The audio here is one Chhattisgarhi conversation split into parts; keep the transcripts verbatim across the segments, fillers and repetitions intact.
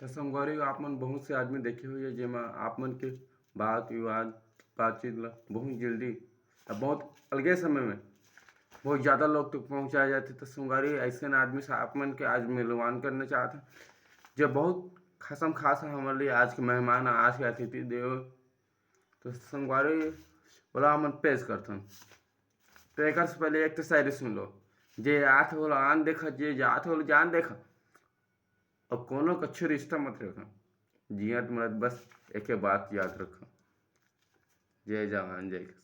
तो संगवारी, आप मन बहुत से आदमी देखे हुए, जेमा आप मन के बात विवाद, बातचीत ला बहुत जल्दी, अब बहुत अलगे समय में बहुत ज़्यादा लोग तक पहुँचाया जाते। तो संगवारी, ऐसे आदमी से आप मन के आज मिलवान करना चाहते हैं, जो बहुत खासम खास है हमारे लिए आज के मेहमान, आज के अतिथि देव। तो संगवारी, बोला हमन पेश करथन। तो एक से पहले एक तो शायरी सुन लो। जे आत होला आन देखा, जे जात होला जान देखा, और कोनो कच्छु रिश्ता मत रखा। जियत मरत बस एक बात याद रखा, जय जवान जय किसान।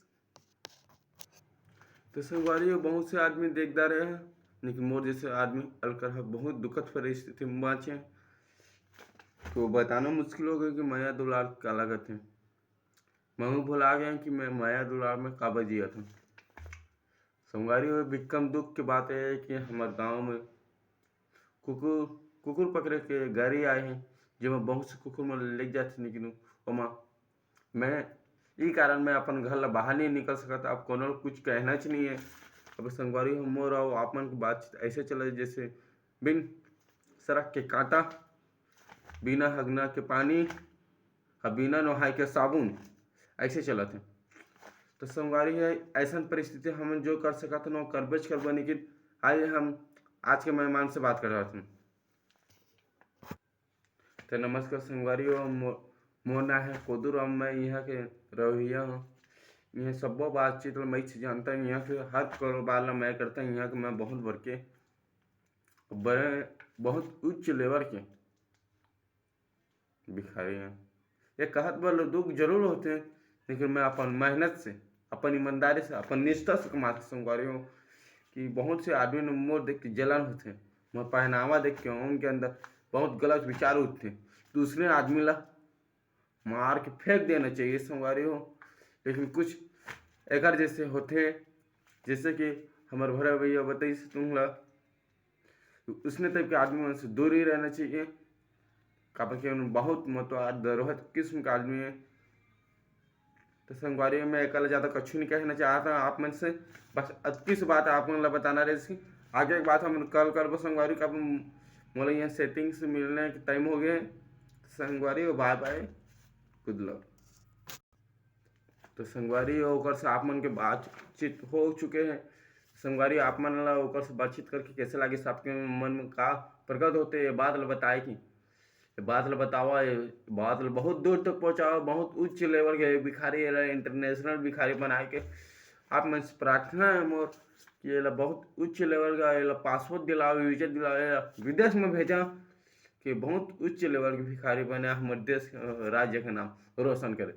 तो संगवारी, बहुत से आदमी देखदा रहे हैं, लेकिन मोर जैसे आदमी अलकर ह बहुत दुखद परिस्थिति में बाँचे। तो बताना मुश्किल हो गया कि मया दुलार काला कथे। महू भुला गए कि मैं मया दुलार में काबर जियत हूँ। संगवारी हो, बिकम दुख के बात है कि हमारे गांव में कुकुर कुकुर पकड़े के गाड़ी आए हैं, जेमा बहुत से कुकुर मन ले जाते निकलू। ओमा मैं ई कारण मैं अपन घर ला बाहर नहीं निकल सकत। अब कोनो कुछ कहना च नहीं है। अब संगवारी हो, मोर और आप मन की बातचीत ऐसे चले जैसे बिन सरक के कांटा, बिना हगना के पानी, अब बिना नहाए के साबुन, ऐसे चलत है। तो संगवारी है, ऐसा परिस्थिति हमन जो कर सकत हन, वो करबेच करबो, लेकिन आइए हम आज के मेहमान से बात करवात हन। तो नमस्कार संगवारी हो, मो-, मोर नाम है कोदू राम, मैं यहाँ के रवैया हूँ। यहाँ सब्बो बातचीत ला मैं से जानता हूँ, यहाँ के हर कारोबार ला मैं करता हूँ, यहाँ के मैं बहुत बड़के, बड़े, बहुत उच्च लेवल के भिखारी हैं। ये कहत बर दुख जरूर होते, लेकिन मैं अपन मेहनत से, अपन ईमानदारी से, अपन निष्ठा से कमाते संगवारी हो कि बहुत से आदमी ने मोर देख के जलन होते, मोर पहनावा देख के उनके अंदर बहुत गलत विचार उठते। दूसरे आदमी ला मार के फेंक देना चाहिए संगवारी हो, लेकिन कुछ एकर जैसे होते, जैसे कि हमारे भरा भैया बताइस तुम ला, उसने टाइप के आदमी मन से दूर ही रहना चाहिए, काबर कि उन बहुत मतवाद दरोहत किस्म के आदमी है। तो संगवारी, मैं एकर ला ज़्यादा कछु नहीं कहना चाहता हूँ आप मन से, बस अतकी से बात आप मन ला बताना रहे। इसकी आगे एक बात हम कल करबो संगवारी, काबर मोला यहाँ सेटिंग से मिलने के टाइम हो गए। संगवारी, बाय बाय, गुड लक। तो संगवारी, ओकर से आप मन के बातचीत हो चुके हैं। संगवारी, आप मन ला ओकर से बातचीत करके कैसे लागिस, आपके मन में का प्रकट होते, ये बात ला बताए कि ये बात ला बतावा, ये बात ला बहुत दूर तक पहुँचावा, बहुत उच्च लेवल के भिखारी, एला इंटरनेशनल भिखारी बनाए के आप मन से प्रार्थना है मोर कि एला बहुत उच्च लेवल का, एला पासपोर्ट दिलाओ, वीजा दिलाओ, एला विदेश में भेजा कि बहुत उच्च लेवल के भिखारी बने, हमारे देश, अ, राज्य के नाम रोशन करे।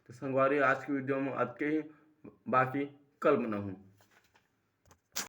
तो संगवारी, आज की वीडियो में अतके ही, बाकी कल बनाऊँ।